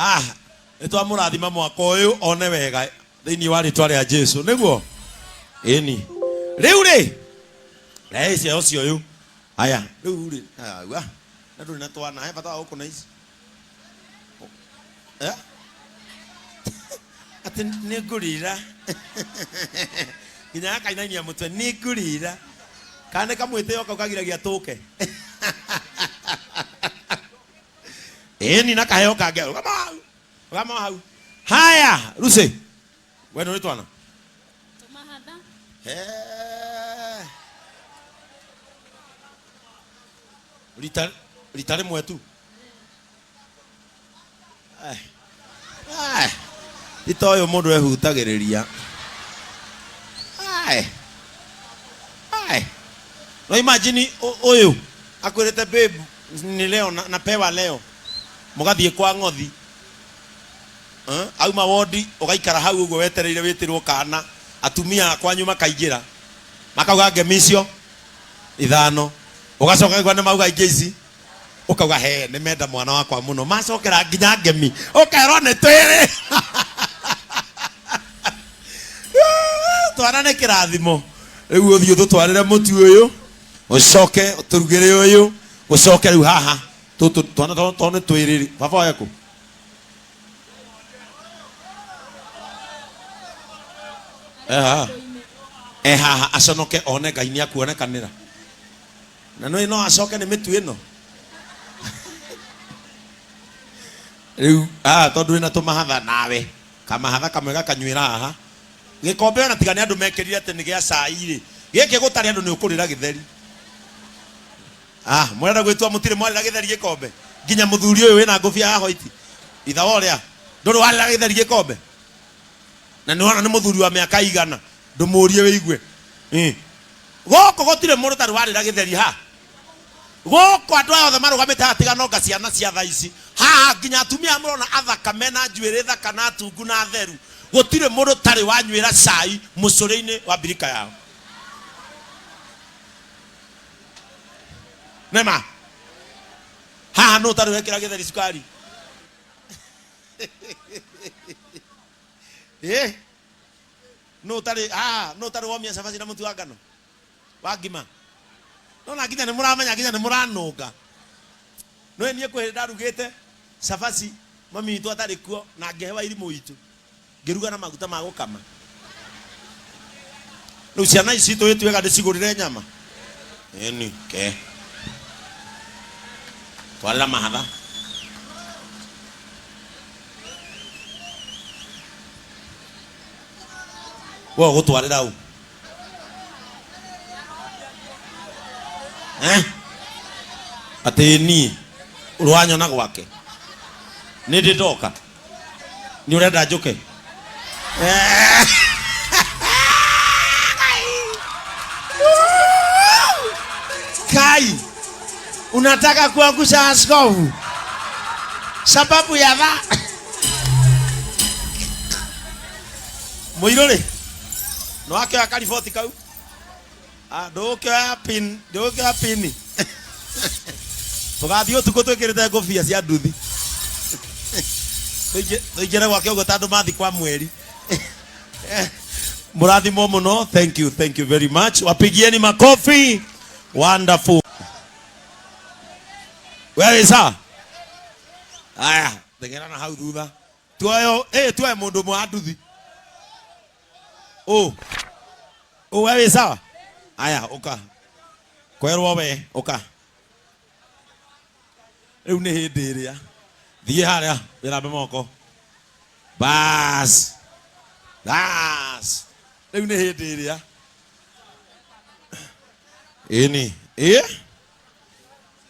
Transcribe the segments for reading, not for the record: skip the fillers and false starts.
Ah, nĩ twamũrathima mwaka ũyũ one wega thĩinĩ wa rĩtwa rĩa Jesu nĩguo ĩni rĩu rĩ rehe iciao ũcio ũyũ aya rĩu rĩ aya na ndũrĩ na twana he bata wa gũkũ na ici. Eh? Atĩ nĩ ngũrĩra nginya gakainainia mũtwe nĩ ngũrĩra kana nĩ kamwĩtĩo kau kagiragia tũke ĩni na kaheo kangĩ rũgama hau rũgama hau haya Lucy we ndũrĩ twana. Tũmahatha. Eh. Rita rita rĩmwe tu. Eh. Eh. Ti ta ũyũ mũndũ ehutagĩrĩria. Eh. Eh. No imagine ũyũ akwĩrĩte babe ni leo na, napewa leo mũgathiĩ kwa ng'othi. Eh, auma wondi ũgaikara hau ũguo wetereire wĩtĩrwo kana atumia a kwanyu makaingĩra makauga ngemi icio ithano ũgacoka ũkaigua nĩ mauga ingĩ ici ũkauga he nĩ menda mwana wakwa mũno macokera nginya ngemi ũkerwo nĩ twĩrĩ. Twana nĩ kĩrathimo. Rĩu ũthiĩ ũtũtwarĩre mũtu ũyũ ũcoke ũtũrugĩre ũyũ ũcoke rĩu haha tũtũ twana to nĩ twĩrĩ. Baba wae kũ? Eha. Ehaha aconoke one Ngai nĩ akuonekanĩra na nĩ no acoke nĩ mĩtu ĩno rĩu ah tondũ wĩna tũmahatha nawe kamahatha kamwe gakanyuĩra haha gĩkombe ona tiga nĩ andũ mekĩrire atĩ nĩ gĩa cai rĩ gĩkĩ gũtarĩ andũ nĩ ũkũrĩra gĩtheri. Ah, mũrenda gwĩtua mũtirĩ mwarĩra gĩtheri gĩkombe nginya mũthuri ũyũ wĩna ngũbia ya hoiti itha wa ũrĩa ndũrĩ warĩra gĩtheri gĩkombe na nĩ wona nĩ mũthuri wa mĩaka igana ndũmũrie wĩigue. Gũkũ gũtirĩ mũndũ ũtarĩ warĩra gĩtheri ha gũkũ andũ aya othe marũgamĩte haha tiga nonga ciana cia thaa ici haha nginya atumia aya mũrona athaka mena njuĩrĩ thaka na atungu na atheru gũtirĩ mũndũ ũtarĩ wanyuĩra cai mũcũrĩ-inĩ wa mbirika yao. Nĩma haha nũ ũtarĩ wekĩra gĩtheri cukari? Ĩ nũ ũtarĩ haha nũ ũtarĩ womia cabaci na mũtu wa ngano wa ngima? Nona nginya nĩ mũramenya nginya nĩ mũranũnga. Nĩ niĩ kwĩ hĩndĩ ndarugĩte cabaci mami witũ atarĩ kuo na ngĩhe wairimũ witũ ngĩruga na maguta ma gũkama. Rĩu ciana ici citũ ĩtuĩka ndĩcigũrĩre nyama ĩni ke twarĩra mahatha we ũgũtwarĩra ũ? Eh? Atĩ niĩ ũrwanyona gwake nĩ ndĩ ndoka nĩ ũrenda njũke. Eh. Kai, unataka kuangusha askofu sababu ya tha mũirũ rĩ nĩ wakĩoya kariboti kau. Ah, ndũgũkĩoya pin ndũgũkĩoya pini tũgathiĩ ũtukũ twĩkĩrĩte ngũbia cia nduthi. Tũingĩre gwake ũguo ta andũ mathi kwa mweri. Mũrathimwo mũno. Thank you, thank you very much. Wapigieni makofi. Wonderful. Wewe sawa aya teng'era na hau thutha tuoyo tuoe mũndũ ũmwe wa nduthi ũ ũ we wĩ sawa aya ũka kwerwo we ũka rĩu nĩ hĩndĩ ĩrĩa thiĩ harĩa wĩthambe moko bas bas rĩu nĩ hĩndĩ ĩrĩa ĩni ĩ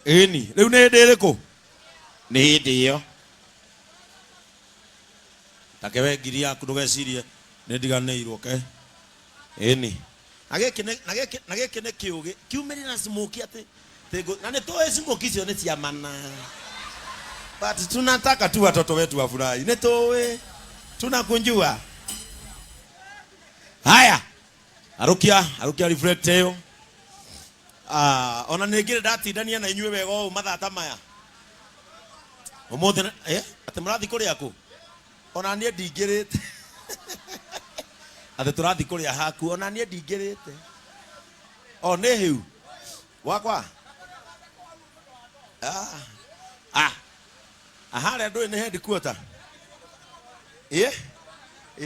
ĩni rĩu nĩ hĩndĩ ĩrĩkũ nĩ hĩndĩ ĩyo take we ngiri yaku ndũgecirie nĩ ndiganĩirwo ke ĩni na gĩkĩ nĩ na gĩkĩ na gĩkĩ nĩ kĩũgĩ kiumĩrire na smoky atĩ tĩngũ na nĩ tũĩ smoky icio nĩ cia mana but tunataka tu watoto wetu wafurahi nĩ tũĩ tunakunjua haya arukia arukia reflect ĩyo. Ah, ona nĩ ngĩrĩ ndatindania na inyuĩ wega ũũ mathaa ta maya. Umuthi ati murathi kuria ku ona nie ndingirite ati turathi kuria haku ona nie ndingirite o ni hiu wakwa ah haria ndui ni headquarter eh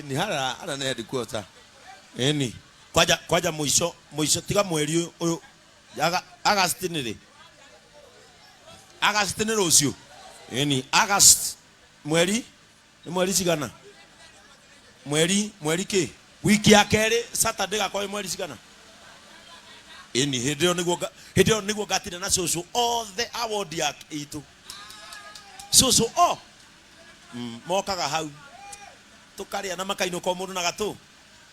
ni haria haria ni headquarter eni kwaja kwaja mwisho mwisho tiga mweri uyu August ni ri August ni rucio eni August mweri ni mweri cigana mweri mweri ki wiki ya keri Saturday gakorwo mweri cigana eni hindi yo niguo hindi yo niguo ngatire na cucu othe a ward ya itu cucu o mokaga hau tukaria na makainuka o mundu na gatu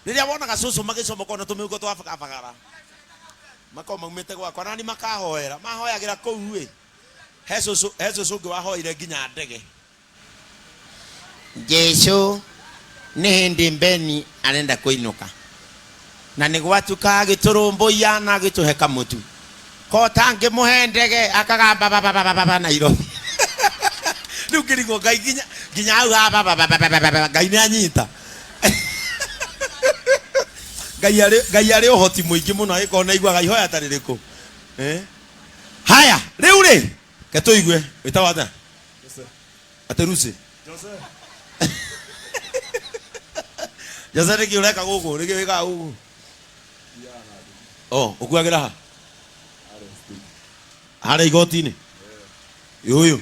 riria wonaga cucu magicomoka na tumihuko twa bagara makorwo maumite gwakwa nani makahoera mahoyagira kuu ĩ he cucu ũngĩ wahoire nginya ndege Jesu nĩ hĩndĩ Mbeni arenda kũinũka na nĩ gwatuka agĩtũrũmbũiya na agĩtũhe kamũtu ko tangĩmũhe ndege akagamba baba Nairobi rĩu ngĩrigwo Ngai nginya nginya hau baba Ngai nĩ anyita Ngai arĩ ũhoti mũingĩ mũno agĩkorwo nĩ aiguaga ihoya ta rĩrĩkũ haya rĩu rĩ ke tũigue wĩtagwo atĩa atĩ Lucy Jose nĩkĩ ũreka gũkũ nĩkĩ wĩkaga gũkũ oh ũkuagĩra ha harĩa igoti-inĩ ũyũ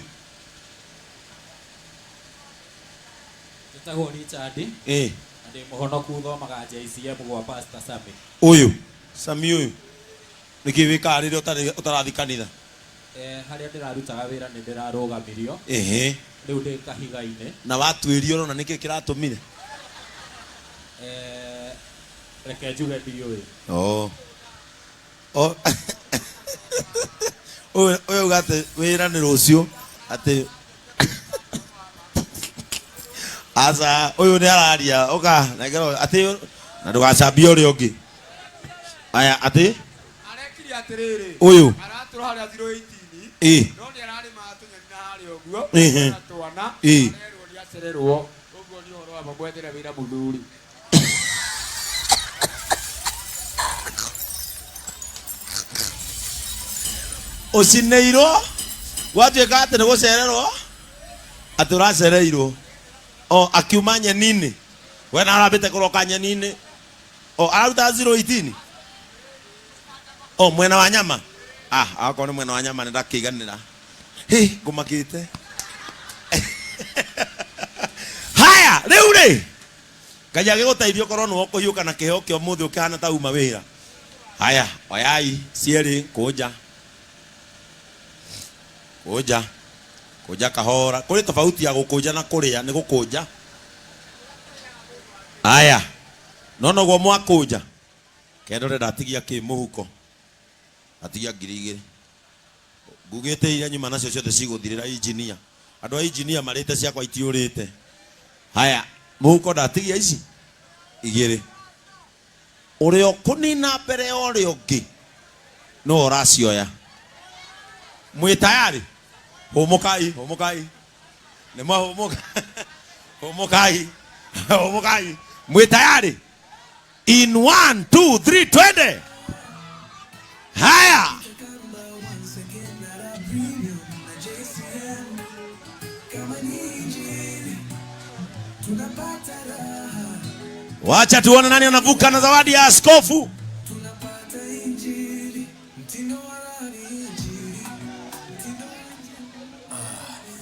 Njĩtagwo Richard na ndĩ mũhonoku thomaga JCM gwa Pastor Sami. Ũyũ Sami ũyũ nĩkĩ wĩkaga rĩrĩa ũtarathi kanitha harĩa ndĩrarutaga wĩra nĩ ndĩrarũgamirio rĩu ndĩ kahiga-inĩ na watuĩrio ũrona nĩkĩ kĩratũmire reke njuge ndiũĩ oh oh ũyũ auga atĩ wĩra nĩ rũciũ atĩ aca ũyũ nĩ araria ũka nengera atĩ na ndũgacambie ũrĩa ũngĩ aya atĩ arekire atĩrĩrĩ ũyũ aratũra harĩa 018 no nĩ ararĩma tũnyoni na harĩa ũguo na twana arerwo nĩ acererwo ũguo nĩ ũhoro wa mamwethere wĩra mũthuri ũcineirwo gwatuĩka atĩ nĩ gũcererwo atĩ ũracereirwo o akiuma nyeni-inĩ we na arambĩte kũroka nyeni-inĩ o araruta 018 o mwena wa nyama ah akorwo nĩ mwena wa nyama nĩ ndakĩiganĩra hĩ ngũmakĩte haya rĩu rĩ Ngai agĩgũteithia ũkorwo nĩwe ũkũhiũka na kĩheo kĩa ũmũthĩ ũkĩhana ta uma wĩra haya oyai cierĩ kũnja kũnja kũnja kahora kũrĩ tofauti ya gũkũnja na kũrĩa nĩ gũkũnja aya no noguo mwakũnja kendore ndatigia kĩ mũhuko atigia 2000 ngugĩte iria nyuma nacio ciothe cigũthirĩra engineer andũ a engineer marĩte ciakwa itiũrĩte haya mũhuko ndatigia ici igĩrĩ ũrĩa ũkũnina mbere ya ũrĩa ũngĩ no ũracioya mwĩ tayari hũmũkai hũmũkai nĩ mwahũmũka hũmũkai hũmũkai mwĩ tayari in 1 2 3 twende haya wacha tuone nani anavuka na zawadi ya askofu.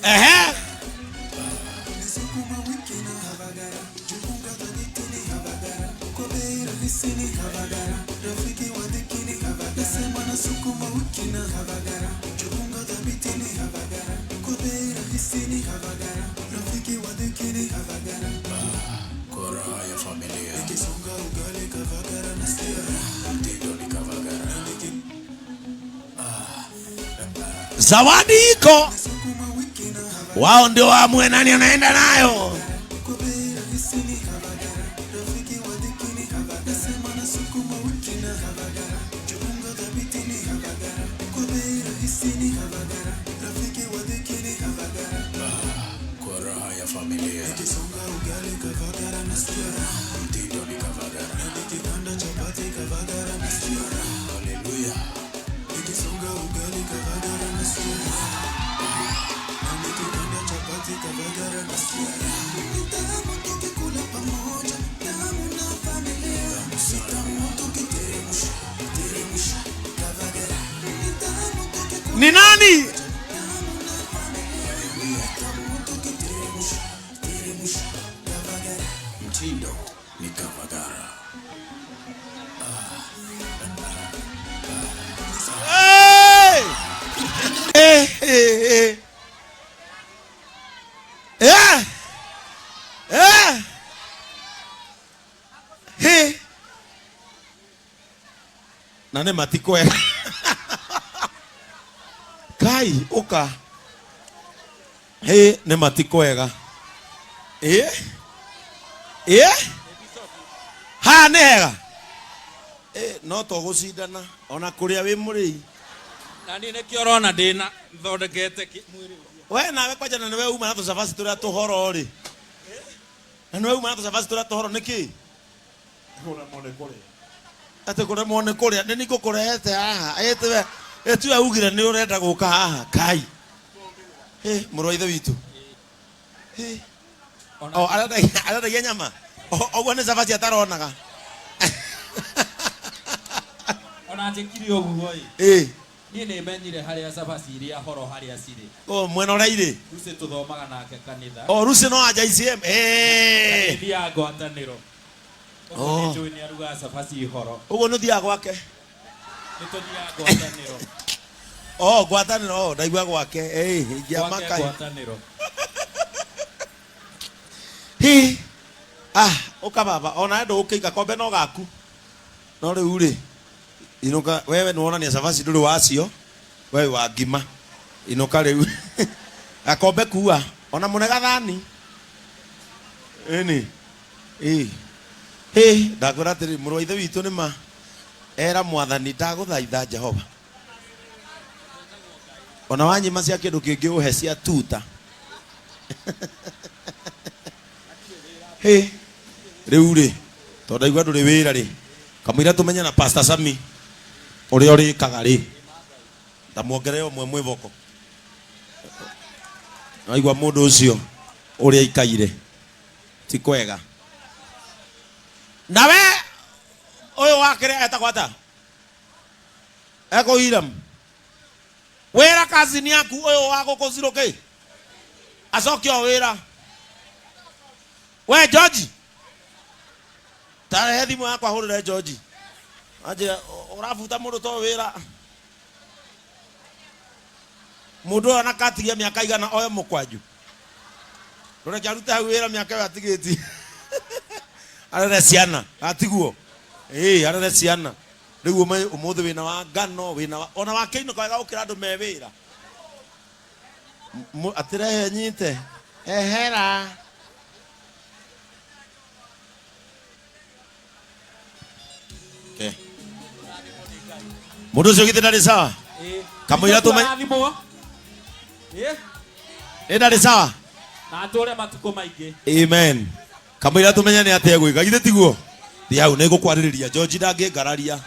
Ehe zawadi iko wao ndio waamue nani anaenda nayo. familia. Nikisonga ugali Kavagara nasikia raha. Mtindo ni Kavagara. Na nikikanda chapati Kavagara nasikia raha. Haleluya. Nikisonga ugali Kavagara nasikia raha. Na nikikanda chapati Kavagara nasikia raha. Ni tamu tukikula pamoja, tamu na familia. Ni tamu tukiteremsha, teremsha Kavagara. Ni tamu tukikula Ni nani? Mtindo ni Kavagara. Hey! Eh, eh, eh. Eh! Eh! Hey! Na nĩ matikwega. Kai, ũka. Hĩ, nĩ matikwega. Ĩ? Ĩ? Haha nĩ hega. Ĩ, no to gũcindana ona kũrĩa wĩ mũrĩi. Na niĩ nĩkĩo ũrona ndĩna thondekete mwĩrĩ ũguo. We nawe kwanja na nĩwe uma na tũcabaci tũrĩa tũhoro rĩ. Na nĩwe uma na tũcabaci tũrĩa tũhoro nĩkĩ? Kũremwo nĩ kũrĩa. Atĩ kũremwo nĩ kũrĩa. Nĩ niĩ ngũkũrehete haha. Ĩ tiwe, ĩ tiwe ugire nĩ ũrenda gũka haha. Kai. Ĩ, mũrũ wa ithe witũ. Ĩ. O, arendagia nyama. O, ũguo nĩ cabaci ataronaga. Ona njĩkire ũguo ĩ. Ĩ. Niĩ nĩ menyire harĩa cabaci iria horo harĩa cirĩ. O, mwena ũrĩa irĩ. Lucy tũthomaga nake kanitha. O, Lucy no anja ICM. Ĩ. Nĩ thiaga ngwatanĩro. Ũguo Oh. nĩ njũĩ nĩ arugaga cabaci horo. Ũguo nĩ ũthiaga gwake? Nĩ tũthiaga ngwatanĩro. O, ngwatanĩro, o, ndaigua gwake. Ĩ, ingĩama Gwake kai. ngwatanĩro. Hi. Ah, ũka baba, ona ndũgũkĩika gakombe no gaku. No rĩu rĩ, inũka, wewe nĩ wonania cabaci ndũrĩ wacio, wewe wa ngima. Inũka rĩu. Gakombe kua, ona mũne gathani. Ĩni. Ĩ. Hĩ, ndakwĩra atĩrĩ, mũrũ wa ithe witũ nĩ ma. Era mwathani ndagũthaitha Jehova. Ona wanyima cia kĩndũ kĩngĩ ũhe cia tuta. Hĩ, rĩu rĩ, tondũ ndaigua ndũrĩ wĩra rĩ, kamũira tũmenye na Pastor Sami ũrĩa ũrĩkaga rĩ, ndamuongerere ũmwe mwĩboko. Waigua mũndũ ũcio ũrĩa aikaire, ti kwega. Nawe ũyũ wakĩrĩa etagwo atĩa? Eko Hiram. Wĩra kazini yaku ũyũ wa gũkũ zero K. Acoke o wĩra. We George. Tarehe thimũ yakwa hũrĩre George. Anjĩra ũrabuta mũndũ to wĩra. Mũndũ ũyũ ona katigia mĩaka igana oe mũkwanju. Rũreke arute hau wĩra mĩaka ĩyo atigĩtie. Arere ciana, atiguo. Ĩĩ, arere ciana. Rĩu ũmũthĩ wĩna wa ngano, wĩna wa, ona wa kĩinũka wega gũkĩra andũ me wĩra. Atĩrehe nyite. Ehera. Okay. Mũndũ ũcio githĩ ndarĩ sawa? Ĩĩ. Kamũira tũme- Arathimwo. Ĩĩ. Ĩ ndarĩ sawa? Na atũre matukũ maingĩ. Amen. Kamũira tũmenye nĩ atĩa gwĩka, githĩ tiguo? Thiĩ hau nĩ ngũkwarĩrĩria. George ndangĩngararia.